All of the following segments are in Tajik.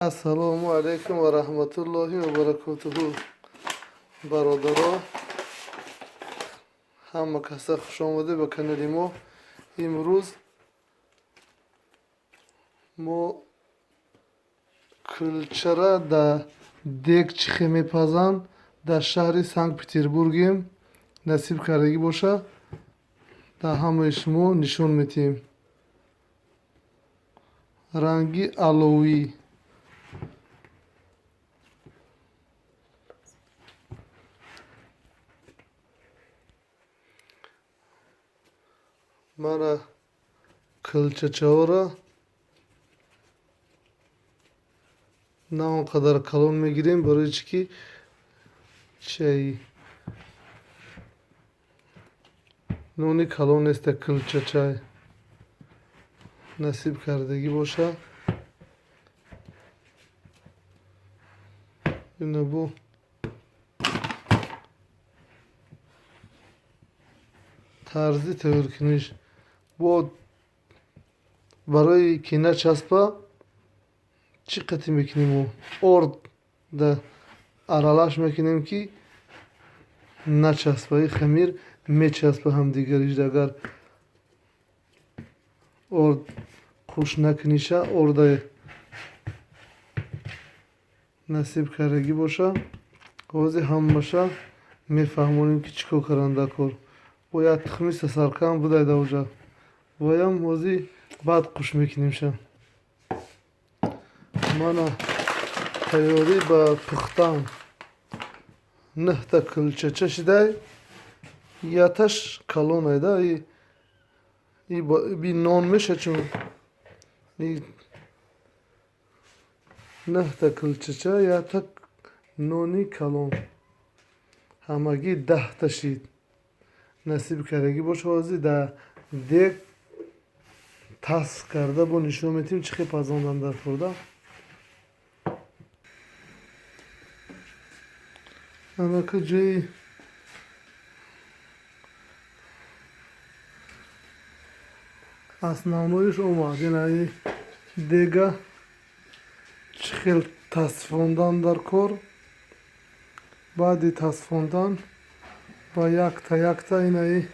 Ассалому алайкум ва раҳматуллоҳи ва баракотуҳу. Бародаро, ҳама каса хуш омадед ба канали мо. Имрӯз мо кулчара дар дег чихе мепазанд, дар шаҳри Санкт-Петербургем. Насиб кардагӣ боша, дар ҳамаи шумо нишон медиҳем. Ранги аловӣ. Мана кулчачаҳоро на он қадар калон мегирем, барои чӣ ки чай нони калон неста, кулчачай. Насиб кардагӣ боша. Ина бо тарзи тайёркуниш. Бо барои ки начаспа чӣ қатӣ мекунем? Орд да аралаш мекунем, ки начаспа. И хамир мечаспа ҳамдигариш. Агар орд қуш накуниша, орда насиб кардагӣ боша. Ҳозир ҳамаша мефаҳмонем, ки чӣ кор кардан дар кор. Бояд тухми сасаркам будай дар оҷа. Воям ҳозир баъд қуш мекунемша. Мана тайёрӣ ба пухтан. Нӯҳта кулчача шидай, яташ калонай да, и нон меша, чун и нӯҳта кулчача, ята нони калон. Ҳамагӣ 10та шид. Насиб кардагӣ боша, ҳозир дар дег тас карда бо нишон медиҳем, чӣ хел пазондан дар хӯрда. Анака ҷои основноиш омад. Ина дега чӣ хел тасфондан дар кор. Баъди тасфондан ба якта якта инаи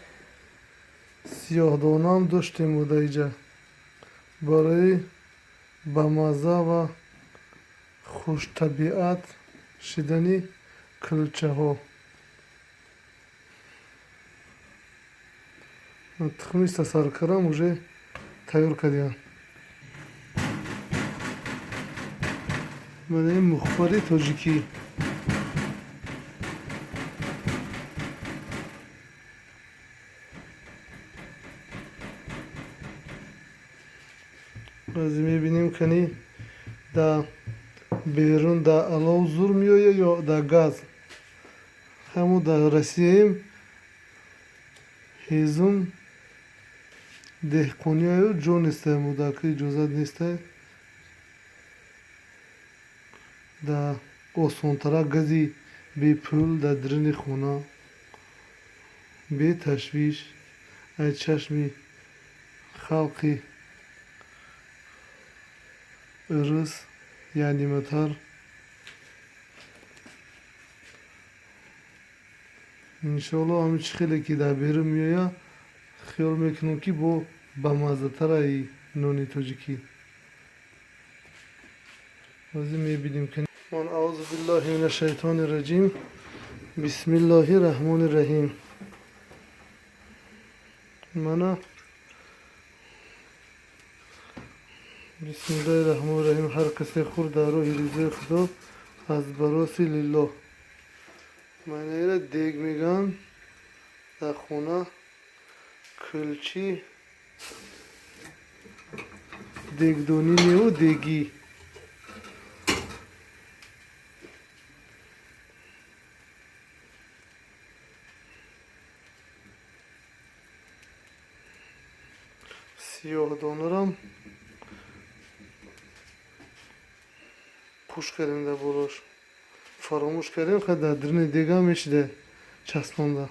сиёҳдонаам доштем буда иҷа барои бамазза ва хуштабиат шидани кулчаҳо. Тухми сасаркарам уже тайёр кардиям. Мана ин мухбари тоҷикӣ. Баъзе мебинем, кани дар берун дар алов зур меояд ё дар газ. Ҳамо дар Россияем ҳезум деҳқониаю ҷо нестае, мудака иҷозат нестае. Дар осонтарак гази бепул дар даруни хона, беташвиш, аз чашми халқи урус яъниматар. Иншоалло, ҳамин чӣ хеле ки дар берун меояд, хиёл мекунам, ки бо бамаззатараи нони тоҷикӣ. Ҳозир мебинем, ки ман аузу биллаҳи мина шайтони раҷим. Бисмиллоҳи раҳмони раҳим. Мана бисмиллоҳи раҳмони раҳим. Ҳар касе хӯрд дар роҳи ризои Худо аз бароси лиллоҳ. Манаира дег мегӯянд дар хона, кулчи дегдонӣ неу дегӣ. Сиёҳдонарам пӯш кардем дар болош. Фаромӯш кардем, ха дар даруни дегам мешида часпонда.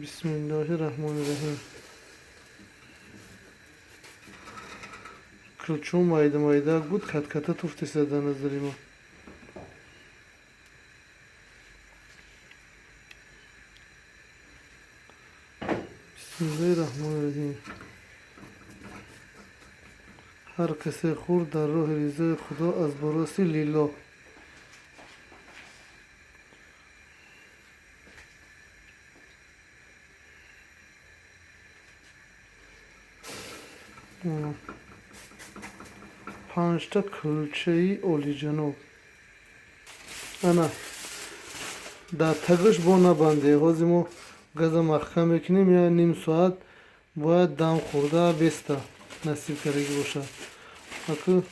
Бисмиллоҳи раҳмони раҳим. Кулчаҳо майда майда буд, катката туфтеса дар назари ма. Бисмиллоҳи раҳмони раҳим. Ҳар касе хӯрд дар роҳи ризои Худо аз бороси лиллоҳ. Панҷта кулчаи олиҷаноб. Ана дар тагаш бо набанде. Ҳозир мо газа маҳкам мекунем, я ним соат бояд дам хӯрда беста, насиб кардагӣ бошад. Аку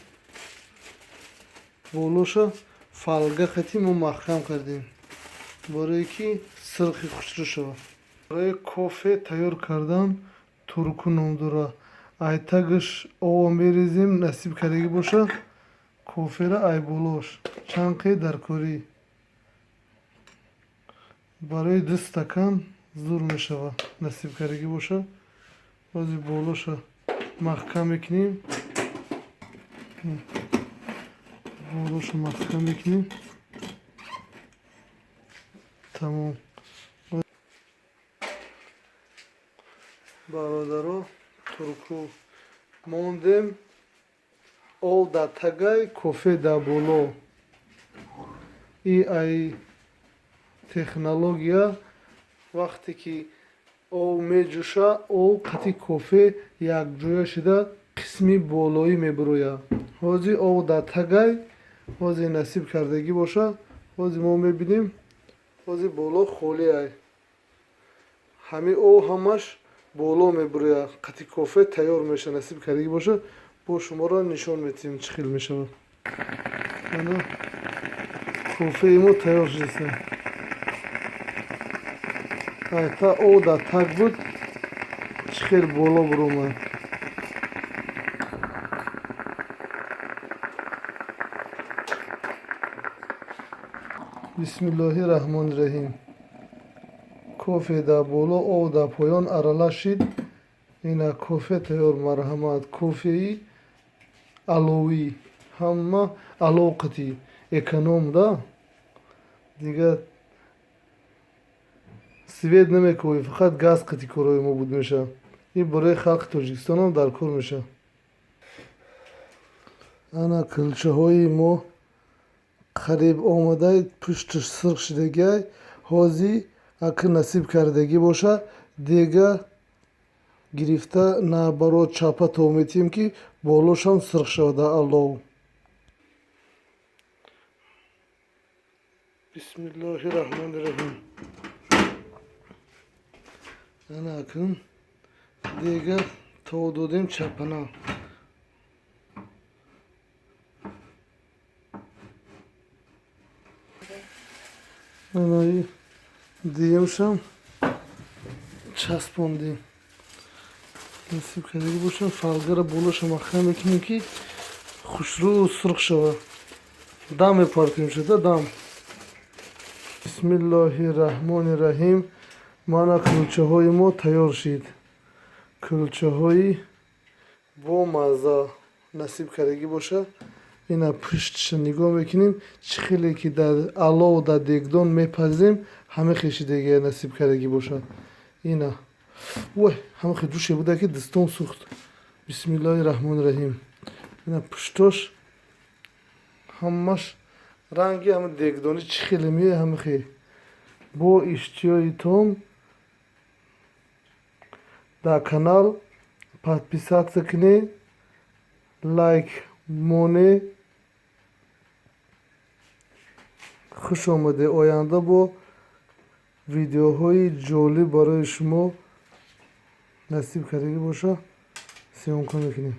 болоша фолга хати мо маҳкам кардем, барое ки сирхи хушрӯ шавад. Барои кофе тайёр кардан турку ном дорад. Ай тагаш ова мерезем, насиб кардагӣ бошад, кофера ай болош чанд қе даркорӣ. Барои 2 стакан зур мешавад, насиб кардагӣ бошад. Ҳозир болоша маҳкам мекунем. Болоша маҳкам мекунем. Тамом. Бародаро, турку мондем, ов дар тагай, кофе дар боло. И ай технология вақте ки ов меҷӯша, ов қати кофе якҷоя шуда қисми болоӣ мебурояд. Ҳозир ов дар тагай, ҳозир насиб кардагӣ бошад, ҳозир мо мебинем, ҳозир боло холӣ ай. Ҳамин ов ҳамаш боло мебурояд, қати кофе тайёр мешавад, насиб кардагӣ бошад, бо шуморо нишон медиҳем чӣ хел мешавад. Ана кофеи мо тайёр шудааст. Айта ов дар таг буд, чӣ хел боло буромад. Бисмиллоҳи раҳмони раҳим. Кофе дар боло, ов дар поён аралаш шид. Ина кофе тайёр, марҳамат. Кофеи аловӣ, ҳама алов қатӣ, эконом да. Дигар свет намекӯвӣ, фақат газ қатӣ корои мо буд мешавад. Ин барои халқи Тоҷикистонам дар кор мешавад. Ана кулчаҳои мо қариб омадай, пушташ сирх шудагиай. Ҳозир аки насиб кардагӣ бошад, дега гирифта наоборот чапа то метиҳем, ки болошам сирх шавад дар алов. Бисмиллоҳи раҳмони раҳим. Ана акнун дега то додем чапана. Ана дуюмшам часпондем. Насиб кардагӣ бошад, фолгара болоша маҳкам мекунем, ки хушрӯ сурх шавад. Дам мепартем шуда дам. Бисмиллоҳи раҳмони раҳим. Мана кулчаҳои мо тайёр шид. Кулчаҳои бо мазза, насиб кардагӣ бошад. Ина пуштша нигоҳ мекунем, чӣ хеле ки дар алов дар дегдон мепазем, ҳама хешидагия, насиб кардагӣ бошад. Ина вой, ҳама хел ҷӯше буда ки дастон сӯхт. Бисмиллоҳи раҳмони раҳим. Ина пуштош ҳамаш ранги ҳама дегдонӣ чӣ хеле меояд, ҳама хел. Бо иштиёитон дар канал подписаться кунед, лайк монед. Хуш омадед. Оянда бо видеоҳои ҷолиб барои шумо насиб кардагӣ бошад, съёмка мекунем.